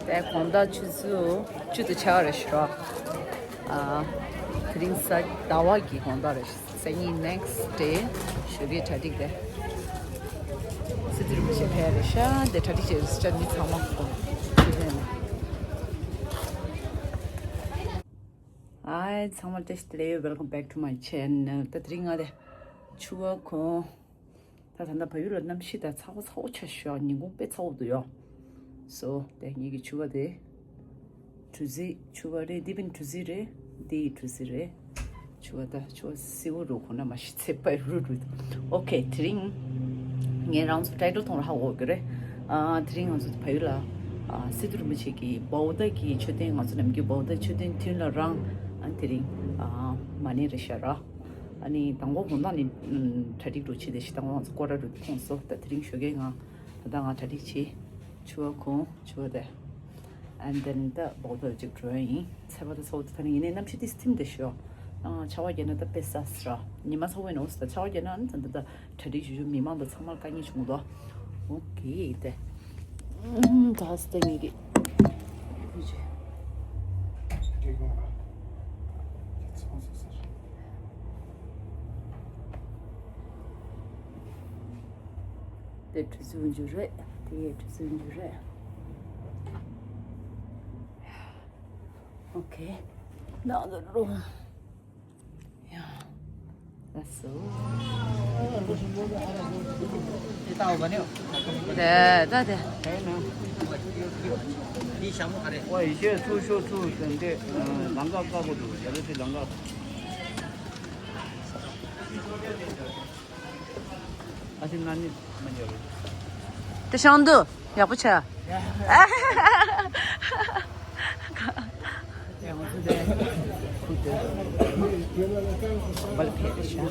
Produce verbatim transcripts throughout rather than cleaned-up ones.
དེ་དགོང་དག་ཆུ་ཚོད་བཅུ་དང་ཕྱེད་ཀ་རེད་ཤག་ཨ། དེ་རིང་གཟའ་ཟླ་བ་གི་དགོང་དག་རེད་ཤག་སང་ཉིན་next day ཞོགས་ཀའི་གྲ་སྒྲིག་དེ། སི་ཏུ་རིན་པོ་ཆེ་ཕེབས་རེད་ཤག་དེ་གྲ་སྒྲིག་བྱས་རེད་ཤག་མི་ཚང་མ་དགོང་ཆུ་ཚོད་ནས། Hi ཚང་མ་བཀྲ་ཤིས་བདེ་ལེགས། Welcome back to my channel. ད་དེ་རིང་ང་དེ་ཆུ་བ་གོན། ད་ད་ལྟ་བལ་ཡུལ་ལ་གནམ་གཤིས་ད་ཚ་བོ་ཚ་བོ་ཆགས་ཤག་ཉིན་གུང་དཔེ་ཚ་བོ་འདུག་ཡོ། So དེ་ངེད་ཀྱི་ཆུ་བ་དེ་གྲུ་གཟིངས་ཆུ་བ་རེད། འདི་བན་གྲུ་གཟིངས་རེད། འདི་གྲུ་གཟིངས་རེད། ཆུ་བ་ད་ཆུ་བ་སེར་བོ་རུ་གོན་ན་མ་གཞི་ཚེ་པ་རུ་རུ། Okay དེ་རིང་ངས་རང་ཚོ་ཊའི་ཊལ་མཐོང་ར་ཧ་གོ་གི་རེད། ཨ་དེ་རིང་ང་ཚོ་བལ་ཡུལ་ལ་ཨ་སི་ཏུ་རིན་པོ་ཆེ་གི་བྷོ་དྷ་གི་མཆོད་རྟེན། ང་ཚོ་ནམ་རྒྱུན་བྷོ་དྷ་མཆོད་རྟེན་མདུན་ལ་རང་ཨ་དེ་རིང་ཨ་མ་ཎི་རེད་ཤག་ར། ཨ་ནི་དང་པོ་དགོང་དག་ནི་གྲ་སྒྲིག་འགྲོ་བྱེད་དེ་ཤི་དང་པོ་ང་ཚོ་སྐོར་ར་རུ་མཐོང་སོང་། ད་དེ་རིང་ཞོགས་ཀས་ང་ད་ལྟ་ང་གྲ་སྒྲིག་བྱེད། ཆུ་བ་གོན་ཆུ་བ་དེ། And then ད་བྷོ་དྷ་ཅིག་འགྲོ་ཡ་ཡིན། ཚེ་པ་ད་ཚ་བོ་དེ་ད་ནི་ཡིན་ནའི་གནམ་གཤིས་དེ་སྟིམ་དེ་ཤོག་ཨ་ཆར་པ་བརྒྱབ་ན་ད་དཔེ་ཟ་སི་ར། ཉི་མ་ཚ་བོ་ཡིན་ན་འོ་སི་ད་ཆར་པ་བརྒྱབ་ན་ཨ་ནི་ད་ད་ད་གྲ་སྒྲིག་ཞུ་ཞུ་མི་མང་དང་ཚང་མར་དཀའ་ངལ་བྱུང་འདུག Okay དེ། ད་སི་ད་ངེད་ཀྱི་ཕུ་ཆེ། དེ་གྲུ་གཟིངས་འཇུ་རེད། དེ་གྲུ་གཟིངས་འཇུ་རེད། Okay ནང་དུ་རུང་ཡ། ལགས་སོ། དེ་ད་དེ། ཨོ་ཡེ་ཤེས་ཚུར་ཤོག་ཚུར་ཟེར་ཏེ་ལམ་ཁ་བཀག་གོ་འདུག་ཡ་ལེ་དེ་ལམ་ཁ། ཨ་ཅེ་ན་ནི་མ་འཇོག་རེད། དེ་ཤང་དུ་ཡག་པོ་ཆ། བལ་ཕེ་རེ་ཤ།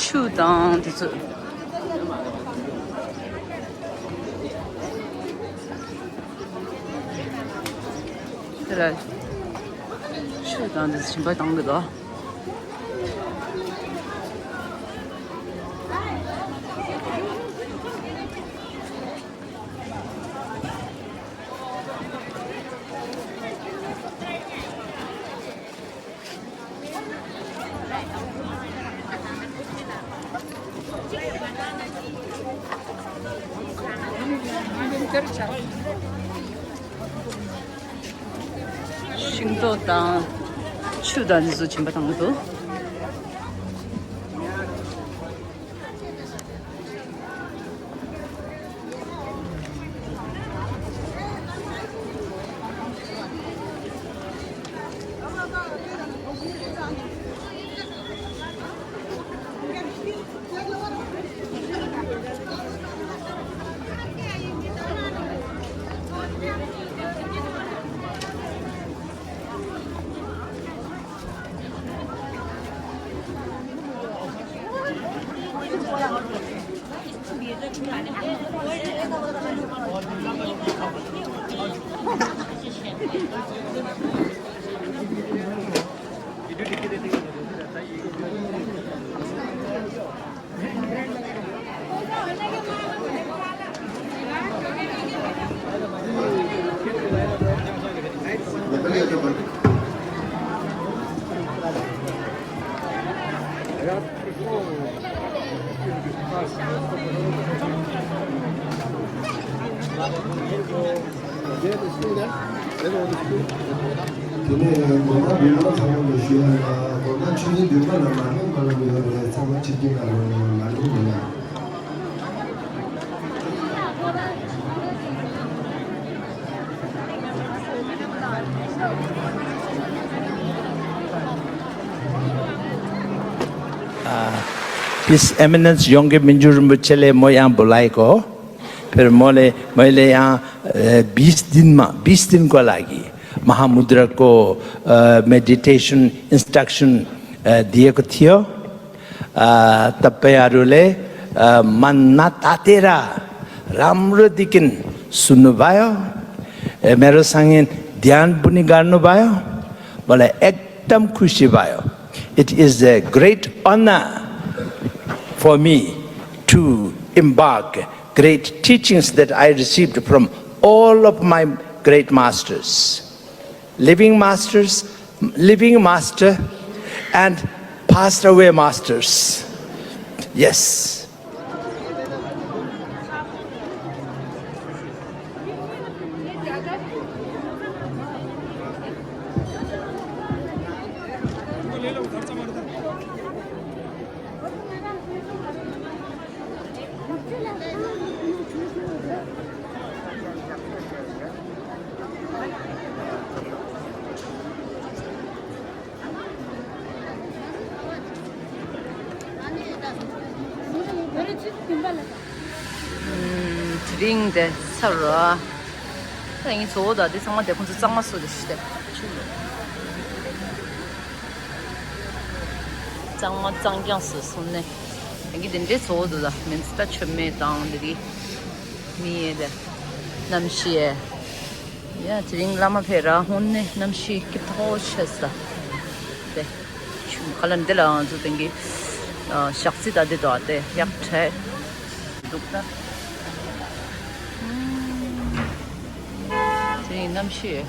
ཆུ་དང་དེ་ཚོ། དེ་ལ་ཆུ་དང་དེ་ཚོ་བྱིན་པ་བཏང་གི་འདུག་ཤིང་ཏོག་དང་ཆུ་དང་འདི་ཚོ་བྱིན་པ་བཏང་གི་འདུག་དེ་ནས་དགོན་པ་མི་མང་ཚང་མ་ལ་ཞུ་ཡ་ལ། དགོན་པ་ཆོས་ཉིད་འདུས་པ་ལ་མ་སློབ་པ་ལ་མི་ཡོད་རེད། ཚང་མ་ཆིབས་སྒྱིར་ལ་ལོ་ལ་མ་སློབ་མི་ཡ། His Eminence Yongkey Mingyur Rinpoche le moyang bulaiko, per mole moile yang bis din ma bis din ko lagi Mahamudra ko meditation instruction diye ko thiyo. Tapayaru le manna tatera ramro dikin sunu bayo. Mero sangin dhyan buni garnu bayo. Mole ekdam khushi bayo. It is a great honor for me to embark great teachings that I received from all of my great masters, living masters, living master, and passed away masters. Yes. དེ་རིང་དེ་ཚར་རོ། ད་ཡིན་གཙོ་བོ་ད་དེ་ཚང་མ་དེ་ཁོང་ཚོ་གཙང་མ་བཟོ་དེ་ཤི་དེ། གཙང་མ་གཙང་རྐྱང་བཟོས་སོང་ནས། ཡང་གི་དེ་འདྲའི་བཟོ་འདུག་ལ། མིན་སི་ད་མཆོད་མེ་དང་འདི་རིགས་མི་ཡས་དེ་གནམ་གཤིས་ཡས། ཡ་དེ་རིང་བླ་མ་ཕེབས་ར་ཧོན་ནས་གནམ་གཤིས་སྐྱིད་ཐོག་ཆེ་ས་དེ། ཁ་ལ་འདི་ལ་ང་ཚོ་དེང་གི་ཞག་རྩི་ད་འདི་དོ་ཨ་དེ་ཡག་འཕྲད་འདུག་ད། དེ་རིང་གནམ་གཤིས།